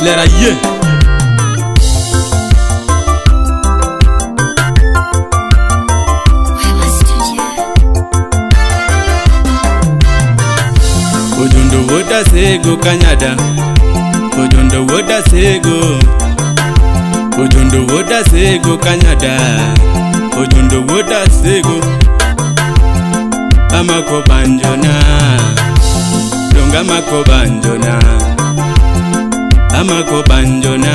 Lera yie. Ojondo wuoda sego kanyada. Ojondo wuoda sego. Ojondo wuoda sego kanyada. Ojondo wuoda sego. Amako banjona. Donga mako banjona. Amako banjona.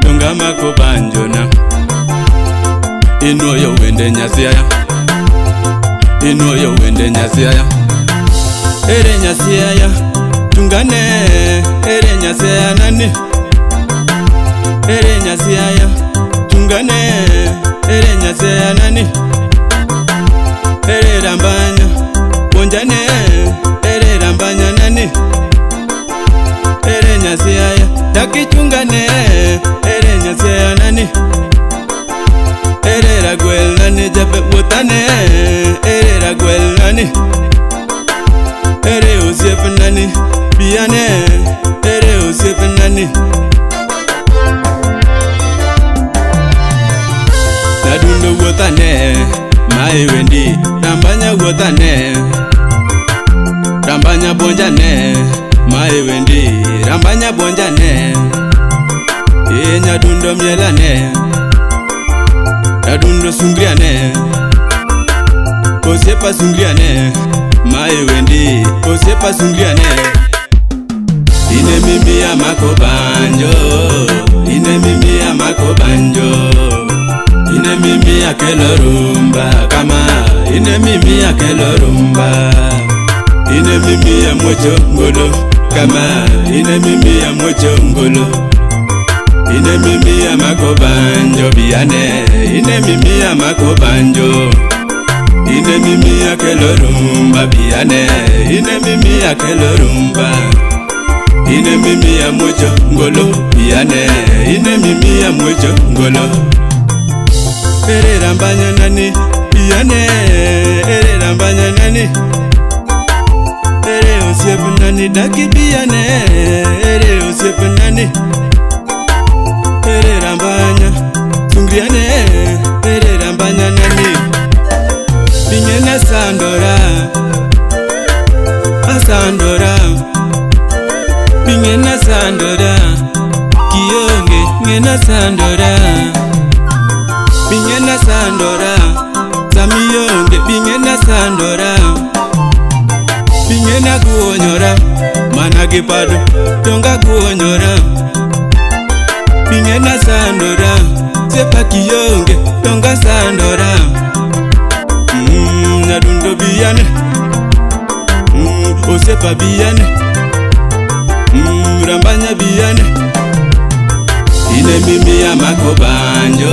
Donga mako banjona. Inuoyo wende nyasiaya. Inuoyo wende nyasiaya. Ere nyasiaya tungane. Ere nyasiaya nani. Ere nyasiaya tungane. Ere nyasiaya nani. Ere rambanya bonjane. Ere rambanya nani. Ere nyasiaya dakichungane. Ere nyasiaya nani. Ere ragwel nani jabe wotane. Ere ragwel nani. Ere osiep nani biane. Ere osiep nani. Nadundo wuothane mae wendi. Rambanya wuothane. Rambanya bonjane mae wendi. Rambanya bonjane. E nyadundo mielane. Nadundo sungriane. Osiepa sungriane mae wendi. Osiepa sungriane. Ine mimi amako banjo. Ine mimi amako banjo. Ine mimi akelo rumba kama. Ine mimi akelo rumba. Ine mimi amocho ngolo kama. Ine mimi amocho ngolo. Ine mimi amako banjo biane. Ine mimi amako banjo. Ine mimi akelo rumba biane. Ine mimi akelo rumba. Ine mimi amocho ngolo biane. Ine mimi amocho ngolo. Ere rambanya nani biane. Ere rambanya nani. Ere osiep nani daki biane. Ere osiep nani. Ere rambanya sungriane. Ere rambanya nani. Bingena sandora. Asandora. Bingena sandora. Kionge ngena sandora. Bingena sandora. Samiyonge bingena sandora. Bingena guonyora. Mana gipado donga guonyora. Bingena sandora. Sepa kionge donga sandora. Nadundo biane. Osepa biane. Rambanya biane. Ine mimi amako banjo.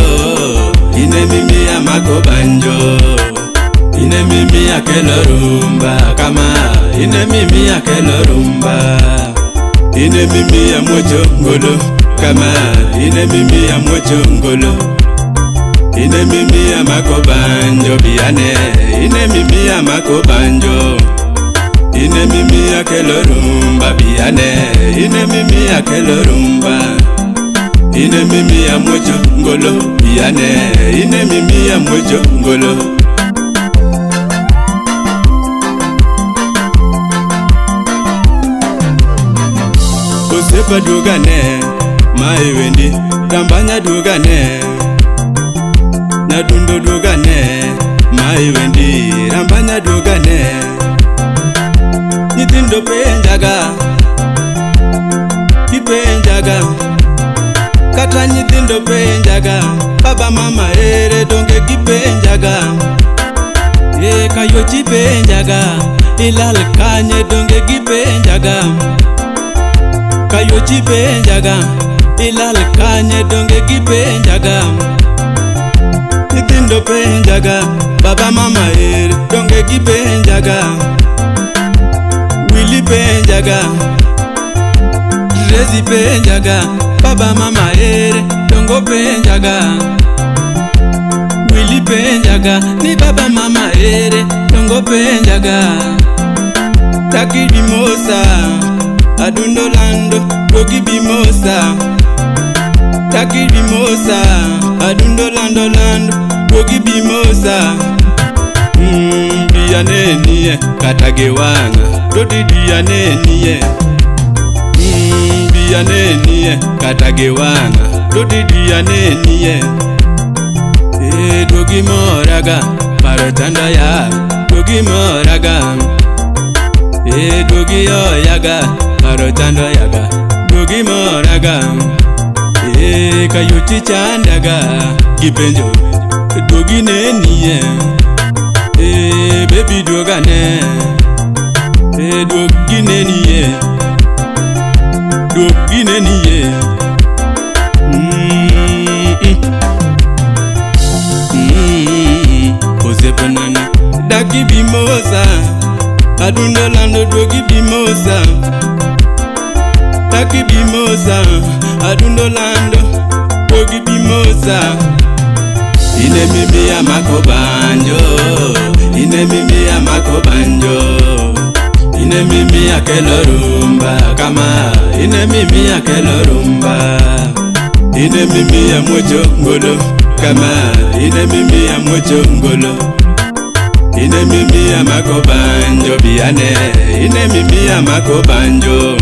Ine mimi amako banjo. Ine mimi akelo rumba kama. Ine mimi akelo rumba. Ine mimi amocho ngolo kama. Ine mimi amocho ngolo. Ine mimi amako banjo biane. Ine mimi amako banjo. Ine mimi akelo rumba biane. Ine mimi akelo rumba. Ine mimi amocho ngolo biane. Ine mimi amocho ngolo. Osiepa dugane mae wendi. Rambanya dugane. Nadundo dugane mae wendi. Rambanya dugane. Nyithindo penjaga. Gipenjaga. Kata nyithindo penjaga. Baba mama ere donge gipenjaga. E kayochi penjaga. Ilal kanye donge gipenjaga. Kayochi penjaga. Ilal kanye donge gipenjaga. Nyithindo penjaga. Baba mama ere donge gipenjaga. Willy penjaga. Rezi penjaga. Baba mama ere dongo penjaga. Willy penjaga. Ni baba mama ere dongo penjaga. Takidimosa. Adundo lando duogi bimosa. Taki bimosa. Adundo lando lando duogi bimosa. Bianenie kata gi wang'a toti bianenie. Bianenie kata gi wang'a toti bianenie. Duogi moraga paro chanda ya duogi moraga. Duogi oyaga paro chando yaga duogi moraga. Kayuchi chandaga gipenjo duogi nenie. Baby duogane. Duogi nenie. Duogi nenie. Osepenana daki bimosa. Adundo lando duogi bimosa. Daki bimosa. Adundo lando duogi bimosa. Ine mimi ya makobanjo. Ine mimi ya makobanjo. Ine mimi ya kelo rumba kama. Ine mimi ya kelo rumba. Ine mimi ya mocho ngolo kama. Ine mimi ya mocho ngolo. Ine mimi ya makobanjo biane. Ine mimi ya makobanjo.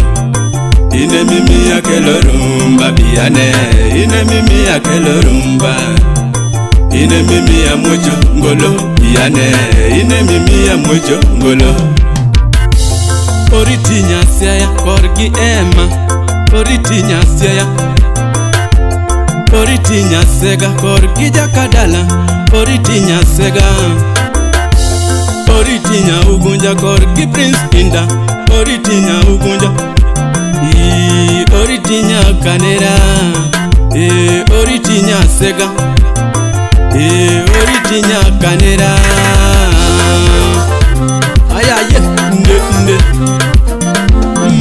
Ine mimi ya kelo rumba biane. Ine mimi ya kelo rumba. Ine mimi ya mocho ngolo biane. Ine mimi ya mocho ngolo. Oriti nyasiaya korgi ema. Oriti nyasiaya. Oriti nyasega korgi jakadala. Oriti nyasega. Oriti nya ugunja korgi Prince Inda. Oriti nya ugunja. Oriti nya kanera. Oriti nyasega. Oriti nya kanera. Ayaye nde nde.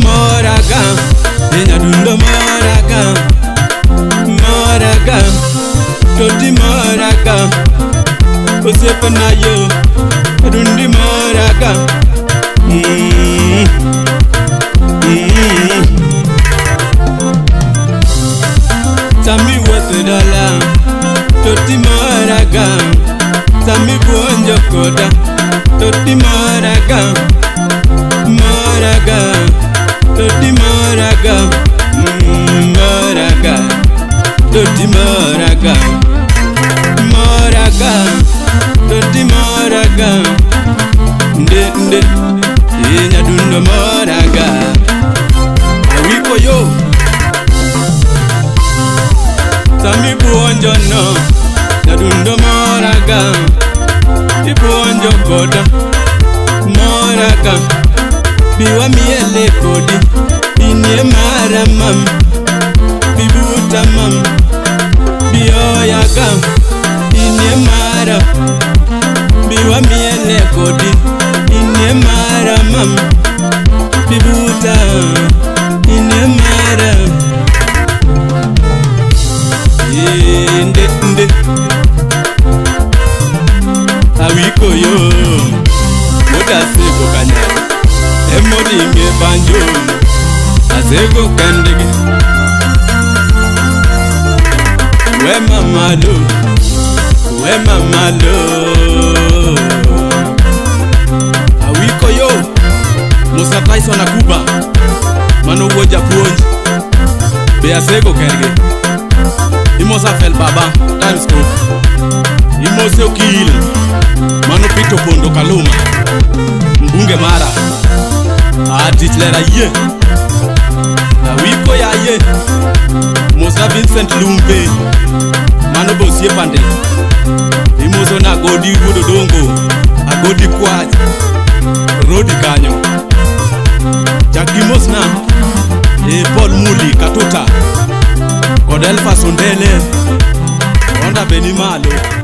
Moraga. Nyadundo moraga. Moraga. Toti moraga. Osepana yo. Adundi moraga. Tami wote dala. Toti moraga. Tami buonjo koda. Toti moraga. Moraga. Toti moraga. Moraga. Toti moraga. Moraga. Toti moraga. Nde nde. Nyadundo moraga. Awiko yo. Tami buonjo no. Nyadundo moraga. Ibuonjo koda. Moraga. Biwa miele kodi. Inie mara mam. Bibuta mam. Bioyaga. Inie mara. Biwa miele kodi. Inie mara mam. Bibuta. Inie mara. Nde nde. Awiko yo. Moda sego kanya. Emodi nge banjo. Asego kandege. We mama lo. We mama lo. Awiko yo. Musa Tyson akuba. Mano woja puonj. Be asego kandege. Imosa fel baba times two. Imose okil. Mano pito pondo kaluma. Mbunge mara. Atitlera ye. Awiko ya ye. Musa Vincent Lumbe. Mano bosie pande. Imoso na godi wododongo. Agodi kwach. Rodi kanyo. Jakimos na. E Paul Muli Katuta. Kod Elfa Sondele. Onda Benimalo.